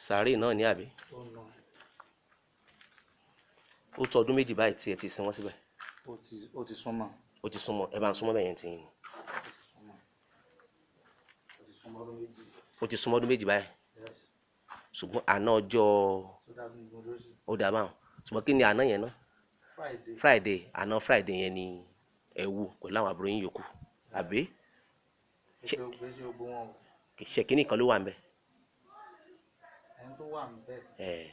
Sàárè náà ní àbí? Ó ń nà. Ó tó ọdún 2 báyìí tí ẹ ti sin wọ́n síbẹ̀. Ó ti súnmọ́. Ó ti súnmọ́. Ẹ bá ń súnmọ́ bẹ́ẹ̀ yẹn ti yín ni. Ó ti súnmọ́ ọdún 2. Ó ti súnmọ́ ọdún 2 báyìí. Yes. Ṣùgbọ́n àná ọjọ́ Tó dá mi gbọ́n lóṣù. Ó dà báwọn. Ṣùgbọ́n kí ni àná yẹn náà? Friday. Friday, àná Friday yẹn ni ẹ wú pẹ̀lú àwọn àbúrò yín yòókù. Àbí? Ṣé o ṣe gbogbo wọn o? Ṣé kínní kan ló wà ńbẹ̀? Ẹni tó wà ńbẹ̀. Ẹ̀.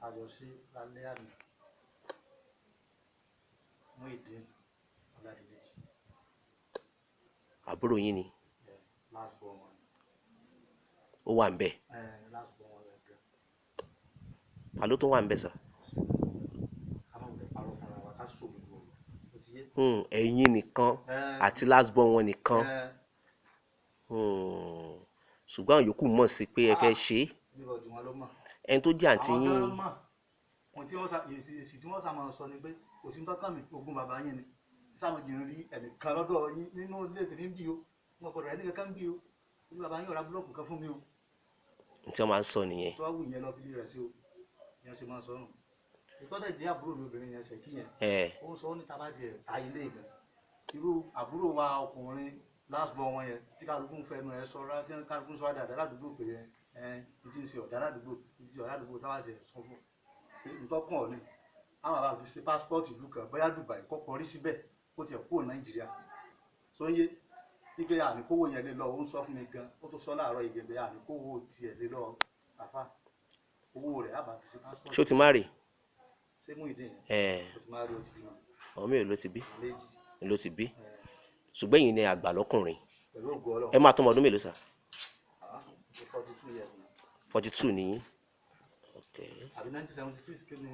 Àjọṣe lálẹ́ àná. Muyideen Ọládìméjì. Àbúrò yín ni? Yeah, last born wọn. Ó wà ńbẹ̀. Last born wọn rẹ̀ gan. Ta ló tún wà ńbẹ̀ sà? Ká má wulẹ̀ parọ́ fúnra wa, ká sòdodo ọ̀rọ̀. Ó ti yé? Ẹ̀yin nìkan àti last born wọn nìkan. Ṣùgbọ́n àwọn yòókù mọ̀ sí pé ẹ fẹ́ ṣe é. Anybody wọn ló mọ̀. Ẹni tó jẹ́ àǹtí Àwọn yín. gan mọ̀. Ohun tí wọ́n sá, èsì tí wọ́n sá máa sọ ni pé kò sí nǹkan kan mi, ogún bàbá yín ni. Sáà mo jìnnà rí ẹnìkan lọ́dọ̀ yín nínú ilé tèmi ń bí o. Mo kọ̀ rẹ̀ ẹnìkan kan ń bí o. Ní bàbá yín ò ra búlọ̀kù kan fún mi o. Tí wọ́n máa ń sọ nìyẹn. Tó bá wù yẹn lọ fi lé rẹ̀ sí o. Ìyẹn ṣe máa ń sọ nù. Ìtọ́jú ìdí àbúrò mi obìnrin yẹn ṣèkí yẹn. Ó ń sọ ó ní tá bá tiẹ̀ ta ilé gan. Irú àbúrò wa ọkùnrin last born wọn yẹn tí kálukú ń fẹnu ẹ sọ rárá, tí kálukú ń sọ àdàdà ládùúgbò pé ẹ ti ń ṣe ọ̀dà ládùúgbò, ti ń ṣe ọ̀dà ládùúgbò táwa tiẹ̀ sọ fún pé ntọ́kàn ọ̀ ni. Àwọn bàbá fi ṣe pásítọ̀tì ìlú kan bóyá Dubai kọ́kọ́ rí síbẹ̀ ó tiẹ̀ kúrò Nàìjíríà. Sóyè wípé àníkówó yẹn lé lọ, ó ń sọ fún mi gan, ó tún sọ láàárọ̀ ìgbẹ́ àníkówó tiẹ̀ lé lọ àfà owó rẹ̀ àbá fi ṣe pásítọ̀tì. Ṣé o ti má rè? Ṣé Muyideen yẹn? Ó ti má rí, ó ti bímọ. Ọmọ mélòó ló ti bí? Méjì. Ló ti bí. Ṣùgbọ́n ẹ̀yin ni àgbà lọ́kùnrin. Pẹ̀lú ògo Ọlọ́run. Ẹ máa tó ọmọ ọdún mélòó sà? 42 years now. 42 ni yín. Okay. Àbí 1976 kí ni?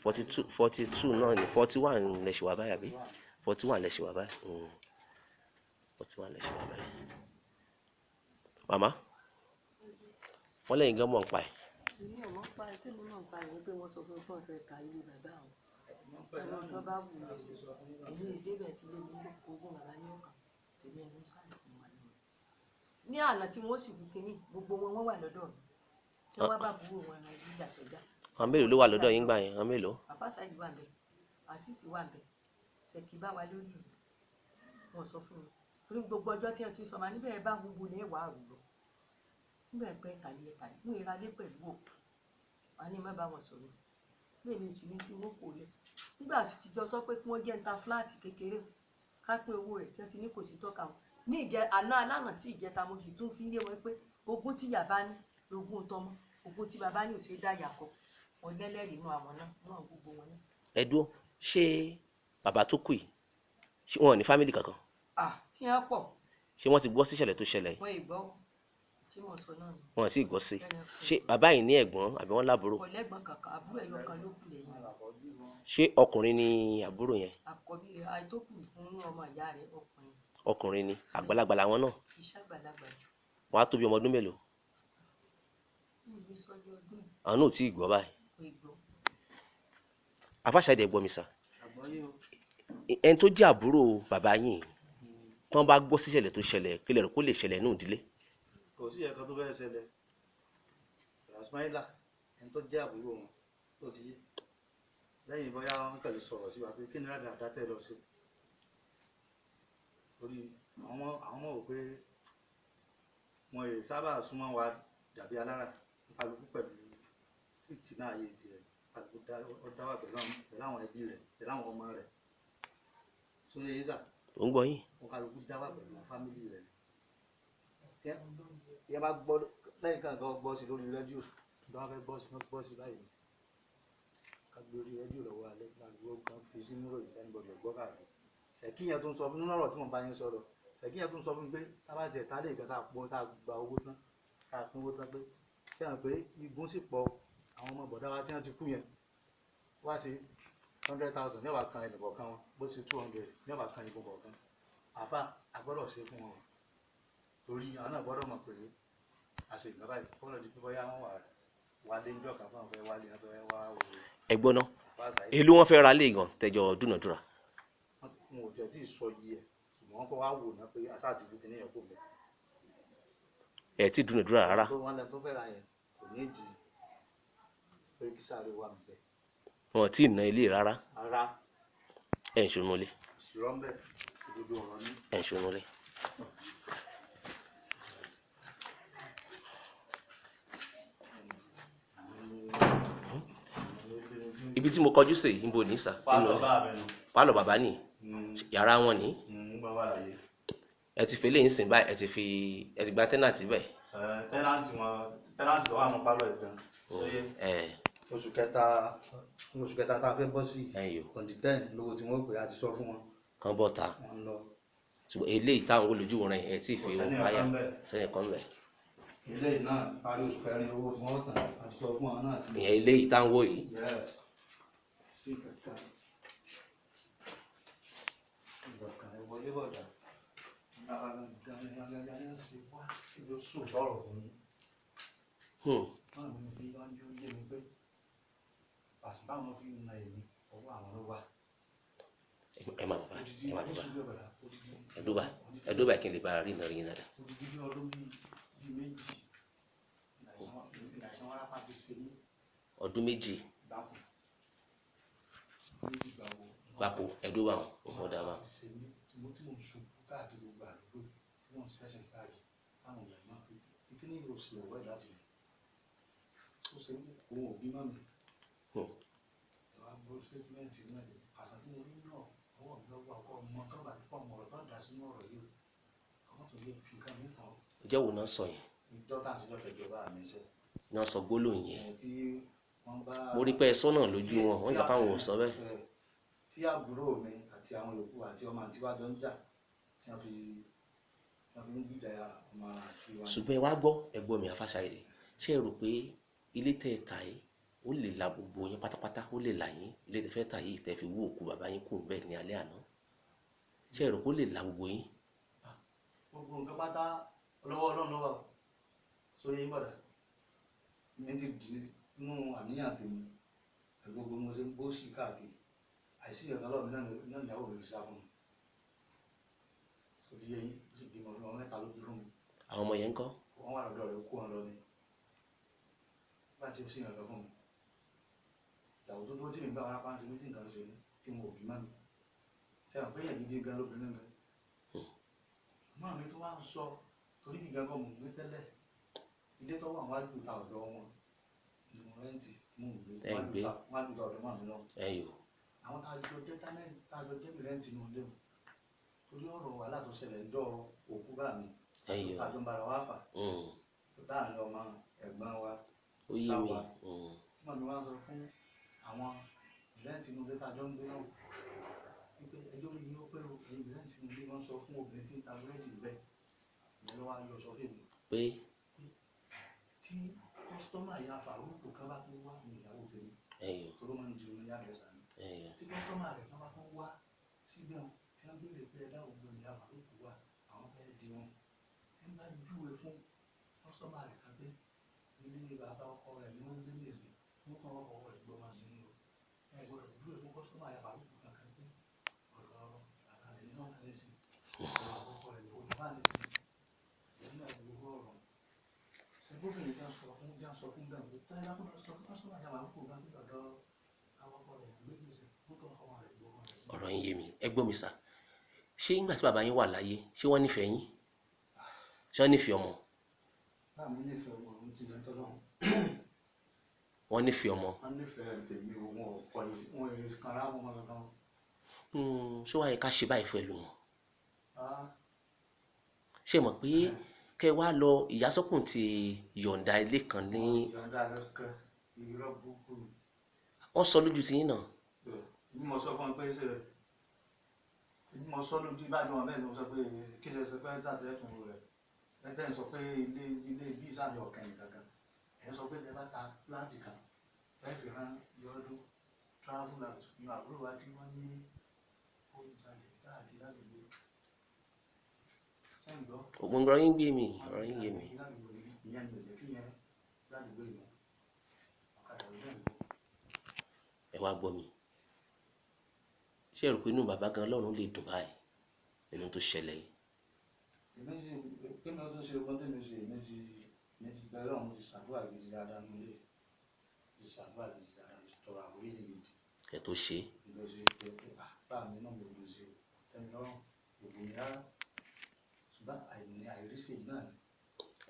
42 náà ni, 41 lẹ ṣì wà báyìí àbí? 41 lẹ ṣì wà báyìí. 41 lẹ ṣì wà báyìí. Màmá, wọ́n lẹ́yìn gan mọ̀ ń pa ẹ̀. Èmi ò mọ̀ pa ẹ̀, tèmi náà ń pa ẹ̀ pé wọ́n sọ fún mi pé wọ́n fẹ́ ta ilé bàbá àwọn. Ẹ̀rọ tó bá wù mí, èmi ò débẹ̀ tí lé mi ló kó ogún bàbá ní ọ̀kan, tèmi ẹnu sáà tí mo wà lọ́wọ́. Ní àná tí wọ́n sì kú kínní, gbogbo wọn wọ́n wà lọ́dọ̀ mi. Tí wọ́n bá burú wọn ẹran yìí àtẹ̀já. Àwọn mélòó ló wà lọ́dọ̀ yín gbà yẹn? Àwọn mélòó? Bàbá Sáyid wà ńbẹ̀, Àṣìṣì wà ńbẹ̀, Ṣèkí bá wa lórí ìlú. Wọ́n sọ fún mi. Torí gbogbo ọjọ́ tí wọ́n ti sọ ma níbẹ̀ ẹ bá gbogbo ní ẹ̀wà àrùn lọ. Níbẹ̀ pẹ́ tàlẹ́ ẹ̀ tàlẹ́, mú ìralé pẹ̀lú òkú. Wọ́n á ní má bá wọn sọ̀rọ̀. Bẹ́ẹ̀ ni oṣù mi tí wọ́n kò lẹ̀. Nígbà sì ti jọ sọ pé kí wọ́n jẹ́ ń ta fúláàtì kékeré ká pín owó rẹ̀ tí wọ́n ti ní kò sí tọ́ka wọn. Ní ìjẹ àná alánà sí ìjẹta mo sì tún fi yé wọn pé ogún tí yàbá ní lógún tọmọ, ogún tí bàbá ní ò ṣe é dá yàkọ. Wọn lẹ́lẹ́rìí inú àwọn náà, náà gbogbo wọn náà. Ẹ dúró, ṣé bàbá tó kù yìí, ṣé wọn ò ní fámìlì kankan? Tí wọ́n pọ̀. Ṣé wọ́n ti gbọ́ sí ìṣẹ̀lẹ̀ tó ṣẹlẹ̀ yìí? Wọ́n ì gbọ́ tí mò ń sọ náà ni. Wọ́n sì gbọ́ sí. Ṣé bàbá yìí ní ẹ̀gbọ́n àbí wọ́n lábúrò? Kò lẹ́gbọ̀n kankan, àbúrò ẹ̀yọ kan ló kù lẹ́yìn. Ṣé ọkùnrin ni àbúrò yẹn? Àkọ́bí rẹ̀, tó kù fún ọmọ ìyá rẹ̀ ọkùnrin. Ọkùnrin ni, àgbàlagbà làwọn náà. Iṣẹ́ àgbàlagbà jù. Wọ́n á tó bí ọmọ ọdún mélòó? Mi ò lè sọ ọjọ́ ọdún yìí. Àwọn náà ò tí ì gbọ́ báyìí. Kò ì gbọ́. Afáṣadé gbọ́ mi sà. Àgbọ́yé o. Ẹni tó jẹ́ àbúrò bàbá yín, tán bá gbọ́ síṣẹ̀lẹ̀ tó ṣẹlẹ̀, kí lẹ rò kó lè ṣẹlẹ̀ nínú ìdílé? Kò sí ẹ̀kan tó fẹ́ ṣẹlẹ̀. Rasmaila, ẹni tó jẹ́ àbúrò wọn, ó ti yé. Lẹ́yìn bóyá wọ́n kàn lè sọ̀rọ̀ sí wa pé kí ni rádà tẹ́ lọ sí. Torí àwọn ọmọ wò pé wọn ì sábà súnmọ́ wa dàbí alára, kálukú pẹ̀lú fìtínà ayé tiẹ̀, kálukú ó dá wà pẹ̀lú àwọn ẹbí rẹ̀, pẹ̀lú àwọn ọmọ rẹ̀. Sóyè yín sà. Ò ń gbọ́ yín. Wọn kálukú dá wà pẹ̀lú àwọn fámìlì rẹ̀. Tí ẹ bá gbọ́ lẹ́yìn kan kan gbọ́ sí lórí rédíò, tí wọ́n fẹ́ gbọ́ sí, wọ́n gbọ́ sí báyìí. Ká gbé orí rédíò lọ́wọ́ alẹ́, kálukú kan fi sínú ìròyìn lẹ́nu gbọ́dọ̀ gbọ́ káàkiri. Ṣèkí yẹn tó ń sọ fún nínú ọ̀rọ̀ tí mò ń bá yín sọ̀rọ̀. Ṣèkí yẹn tó ń sọ fún mi pé tá bá jẹ tá lè kan tá pọ̀ tá gba owó tán, tá pín owó tán pé ṣé à ń pé igun sì pọ̀ àwọn ọmọ bọ̀dá wa tí wọ́n ti kú yẹn. Wá sí 100,000 ní ọ̀bà kan ẹnì kọ̀ọ̀kan wọn, bó ṣe 200 ní ọ̀bà kan igun kọ̀ọ̀kan. Àfà a gbọ́dọ̀ ṣe fún wọn. Torí àwọn náà gbọ́dọ̀ mọ̀ pé a ṣe nǹkan báyìí. Kó lọ di pé bóyá wọ́n wà wálé níjọ́ kan fún àwọn fẹ́ wálé, wọ́n fẹ́ wá wo. Ẹ gbọ́ ná, èló wọ́n fẹ́ ra lé gan tẹ́jọ dúnàdúrà? Wọn ò tiẹ̀ tí ì sọ iye ẹ̀, ṣùgbọ́n wọ́n kọ́ wá wò ná pé aṣáà ti fi kíní yẹn kò mẹ́. Ẹ tí dúnàdúrà rárá. Tó wọ́n lẹ́nu tó fẹ́ ra yẹn, Kò ní ìdí pé kí sáré wà níbẹ̀. Wọn ò tí ì ná ilé rárá. Ara Ẹ̀ ń ṣonú ilé. ìṣirọ́ ń bẹ̀, òdodo ọ̀rọ̀ ní. Ẹ̀ ń ṣonú ilé. Ibi tí mo kọjú sí yìí, níbo ní sà? Nínú Pálọ̀ ilé. bá mi nù. Pálọ̀ bàbá nì, yàrá wọn ní. Ń bá wà láyé. Ẹ ti fi eléyìí sìn báyìí, ẹ ti fi, ẹ ti gba tẹ́nàtì bẹ́ẹ̀. Tẹ́nàntì wọn, tẹ́nàntì tó wà ní pálọ̀ yìí gan. Ṣé Ẹ oṣù kẹta, oṣù kẹta tá a fẹ́ bọ́ sí, ẹ yò on the 10 lówó tí wọ́n pè á ti sọ fún wọn. Kán bọ̀ ta. Wọ́n lọ. Ṣùgbọ́n eléyìí táwọn wò lójú rẹ̀, ẹ tí ì fi Kò owó sẹ́ni háyà. ọ̀kan bẹ́ẹ̀. Sẹ́ni kan bẹ̀. Ilé náà parí oṣù kẹrin owó tí wọ́n tàn á ti sọ fún wọn náà ti. Ìyẹn eléyìí táwọn wò yìí. Yes. Sí kẹta. Ìgbọ̀kàn ẹ wọlé bọ̀dà. Sọ̀rọ̀ fún mi. Wọ́n mi fi wọ́n jẹ́ oyé mi pé àsìkò àwọn fi na èmi ọwọ́ àwọn ló wà. Ẹ má bàbá, Odidi ẹ má bàbá. oṣù bẹ̀rẹ̀ odidi Ẹ dúbà, ẹ dúbà kí n lè bá a rí ìnáwó yín dáadáa. Odidi bí ọdún bíi 2 ìlàsàn wárápá fi ṣe mí. Ọdún 2 gbáko. 2 gbáko. Gbáko, ẹ dúbà wọn, òun dá wa. Fi ṣe mí tí mo ń sunkún káàkiri gbogbo àdúgbò, tí mo ń ṣẹ̀ṣẹ̀ káàkiri táwọn èèyàn máa fi ìkíní yóò ṣe ọ̀wẹ́ láti rí. Ó ṣe mí òun ò bí mọ́ mi. Ẹ wá gbọ́ statement náà dé. Àṣà tí mo rí náà ọwọ́ mi lọ́wọ́ ọkọ ọmọ tó bá pọ̀ mọ́ ọ̀rọ̀ tó dà sínú ọ̀rọ̀ yìí o. Àwọn tó lè fi nǹkan mi tàn ọ́. Ìjọ́ wo náà sọ yẹn? Ìjọ tá à ń ṣe lọ́kẹ̀jọ bá mi ṣe. Náà sọ gbólóhùn yẹn. Ẹ̀ tí wọ́n bá. Mo rí pé ẹ sọ́nà lójú wọn, wọ́n sọ pé àwọn ò sọ bẹ́ẹ̀. Tí àbúrò mi àti àwọn yòókù àti ọmọ àǹtí wa jọ ń jà, tí wọ́n fi ń gbìjà ọmọ àǹtí wa. Ṣùgbọ́n ẹ wá gbọ́, ẹ gbọ́ mi Afáṣáìdé, ṣé ẹ rò pé ilé tẹ́ ẹ tà yìí ó lè la gbogbo yín pátápátá, ó lè là yín? Ilé tẹ́ fẹ́ tà yìí tẹ́ fi wú òkú bàbá yín kù bẹ́ẹ̀ ní alẹ́ àná, ṣé ẹ rò pé ó lè la gbogbo yín? Gbogbo nǹkan pátá lọ́wọ́ Ọlọ́run ló wà o. Sórí yín bọ̀dà. Mi ti dì nínú àníyàn tèmi, gbogbo mo ṣe ń bó sí káàkiri. Àìsí ìyọ̀kan lọ́wọ́ mi náà ìyàwó mi fi sá fún mi. Ó ti yé yín, ó sì bímọ fún ọmọ 3 ló bí fún mi. Àwọn ọmọ yẹn ń kọ́? Wọ́n wà lọ́dọ̀ rẹ̀, ó kó wọn lọ ni. Nígbà tí ó sì yànjọ fún mi. Ìyàwó tó dúró tí mi bá wọn lápá ń ṣe mí tí nǹkan ṣe mí tí mo ò bí mọ́ mi. Ṣé àwọn pé èèyàn gidi gan lóbìnrin gan? Mọ́ mi tó wá ń sọ torí mi gan gan mò ń gbé tẹ́lẹ̀. Ilé tó wà wájú ìta ọ̀dọ̀ wọn ni mo rẹ́ǹtì tí mò ń gbé. Ẹ ń gbé. Wájú ìta ọ̀dọ̀ mọ́ mi lọ. Ẹ yò. Àwọn tá a jọ jẹ́ tánẹ́ǹtì, tá a jọ jẹ́ mi rẹ́ǹtì nù lé o. Torí ọ̀rọ̀ wàhálà tó ṣẹlẹ̀ ń dọ̀ òkú bá mi. Ẹ yò. Tá a jọ ń bára wa fà. Láàárín ọmọ ẹ̀gbọ́n wa. Ó yé mi. Sáwa. Tí màmí wa sọ fún àwọn rẹ́ǹtì nù lé tá a jọ ń gbé náà. Wípé ẹjọ́ rí yín ó pé o, ẹ̀yin rẹ́ǹtì nù lé wọ́n sọ fún obìnrin tí ń ta búrẹ́dì bẹ́ẹ̀. Ìyẹn ló wá yọ sọ fún mi. Pé tí kọ́sítọ́mà ìyá Fàrúkù kan bá tún wá ní ìyàwó tèmi. Ẹ yò. Tó ló máa ń di omi yàgbẹ́ sàmì. Ẹ yò. Tí kọ́sítọ́mà rẹ̀ kan bá tún wá síbẹ̀ wọn, tí wọ́n béèrè pé ẹ̀dá òun ni ìyá Fàrúkù wà, àwọn fẹ́ di wọn. Ẹ bá júwe fún kọ́sítọ́mà rẹ̀ kan pé ilé bàbá ọkọ rẹ̀ ni wọ́n ń gbé ní ìsìn, wọ́n kàn wọ́n fọwọ́ rẹ̀ gbọ́ máa sí ní o. Ẹ gbọ́dọ̀ júwe fún kọ́sítọ́mà ìyá Fàrúkù kankan pé ọ̀dọ̀ bàbá rẹ̀ ni wọ́n wà ní ìsìn, ọ̀dọ̀ bàbá ọkọ rẹ̀ ni wọ́n wà ní ìsìn. Èyí náà gbogbo ọ̀rọ̀. Ṣé gómìnà tí wọ́n sọ fún bẹ́ẹ̀ pé tẹ́lẹ̀ lápò lọ sọ fún kọ́sítọ́mà ìyá Fàrúkù kan pé ọ̀dọ̀ àwọn ọkọ rẹ̀ gbé ní ìsìn, wọ́n kàn fọwọ́ rẹ̀ gbọ́ máa sí. Ọ̀rọ̀ yín yé mi, ẹ gbọ́ mi sà. Ṣé nígbà tí bàbá yín wà láyé, ṣé wọ́n nífẹ̀ẹ́ yín? Ṣé wọ́n nífẹ̀ẹ́ ọmọ? Báà mi nífẹ̀ẹ́ ọmọ òun ti lẹ́tọ́ lọ́hùn. Wọ́n nífẹ̀ẹ́ ọmọ. Wọ́n nífẹ̀ẹ́ tèmi o, wọn ò kọ́ ni, wọn ò kanra wọn mọ́ kankan. Ṣé wàá yẹ ká ṣe báyìí fún ẹ lò wọ́n? Ṣé ẹ mọ̀ pé kẹ́ ẹ wá lọ ìyásọ́kùn ti yọ̀ǹda ilé kan ní. Yọ̀ǹda kankan, irọ́ burúkú ni. Wọ́n sọ lójú tiyín náà. Bí mo sọ fún ọ pé ṣe rẹ̀, bí mo sọ lójú ìbàdàn wọn bẹ́ẹ̀ ni mo sọ pé kí lè sọ pé tàbí ẹ̀tún rẹ̀. Ẹ tẹ́ ń sọ pé ilé ilé bí ìsàmì ọ̀kẹ́ nìkan kan. Ẹ sọ pé ẹ bá ta fúláàtì kan, ẹ fi rán yọdún travel out ní àbúrò wa tí wọ́n ní ó ń jalè káàkiri ládùúgbò. Ṣé ń gbọ́? Ògùn ọ̀rọ̀ yín gbé mi, ọ̀rọ̀ yín yé mi. Ládùúgbò yìí, ìyẹn ni ò jẹ́ kí yẹn ládùúgbò yìí mọ́. Ọ̀kadà ló dẹ̀ ń gbọ́. Ẹ wá gbọ́ mi. Ṣé ẹ rò pé inú bàbá gan Ọlọ́run lè dùn báyìí nínú tó ṣẹlẹ̀ yìí? Èmi ṣe pé mi ò tún ṣe ọgbọ́n tèmi ṣe, èmi ti Mi ti bẹ Ọlọ́run, mo ti ṣàdúrà gidi dáadáa nílé, mo ti ṣàdúrà gidi dáadáa, mo ti tọrọ àforíjì gidi. Kẹ́ tó ṣe é. Lọ sí pé bá mi náà mo lọ sí o, tẹ́mi lọ́rùn, kò wù mí rárá, ṣùgbọ́n àìní àìríṣẹ́ náà ni.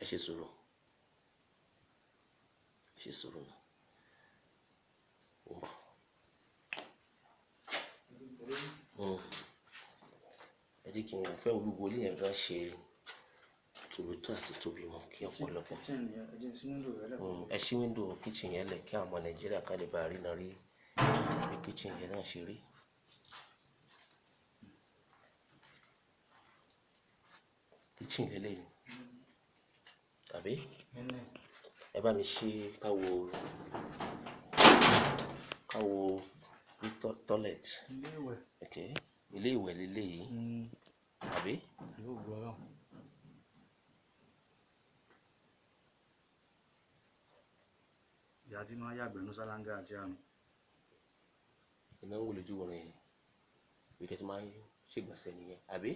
Ẹ ṣe sùúrù, ẹ ṣe sùúrù náà, ó ń bọ̀. Ẹ jẹ́ kí n fẹ́ wo gbogbo ilé yẹn gan ṣe tóbi tó àti tóbi mọ́ kí ọ̀pọ̀lọpọ̀. Kitchen yẹn, ẹ jẹ́ n sí window rẹ lẹ́kọ̀ọ́. Ẹ ṣí window kitchen yẹn lẹ̀ kí àwọn ọmọ Nàìjíríà ká lè bá rí náà rí bí kitchen yẹn náà ṣe rí. Kitchen lélẹ́yìí àbí? Nínú Ẹ bá mi ṣí káwo bí toilet. Ilé ìwẹ̀. Okay, ilé ìwẹ̀ lélẹ́yìí àbí? Yóò gbọ́ náà. Ìyá tí máa ń yàgbẹ́ ní sálángà àti àrùn. Iná ń wò lójú wòran yẹn, ibi tẹ́ ti máa ń ṣègbọ̀nsẹ̀ nìyẹn àbí?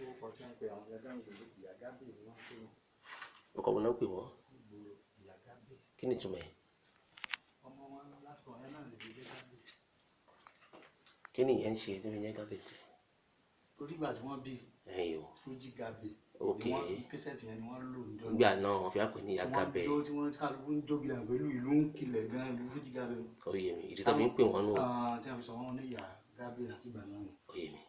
Orúkọ tí wọ́n ń pe àwọn ẹgbẹ́ ìgboro Ìyá Gábè ni wọ́n ń pè wọ́n. Orúkọ wo náà ń pè wọ́n? Ìgboro Ìyá Gábè. Kí ni ìtumọ̀ ẹ̀? Ọmọ wọn lásìkò ẹ̀ náà lè fi jẹ́ Gábè. Kí ni ìyẹn ń ṣe tí fi ń jẹ́ Gábè tẹ̀? Torí ìgbà tí wọ́n bí Ẹ̀yin o. Fuji Gábè. Ok. Ni wọ́n késẹ̀tì yẹn ni wọ́n lò níjọ́ náà. Nígbà náà wọ́n fi wá pè ní Ìyá Tí wọ́n Gábè. jó, tí wọ́n kálukú ń jó gidi pẹ̀lú ìlú ń kilẹ̀ gan ìlú Fuji Gábè. Ó yé mi, ìdí tó fi ń pè wọ́n nù. Ah, tí wọ́n fi sọ wọ́n ní Ìyá Gábè láti ìgbà náà. Ó yé mi.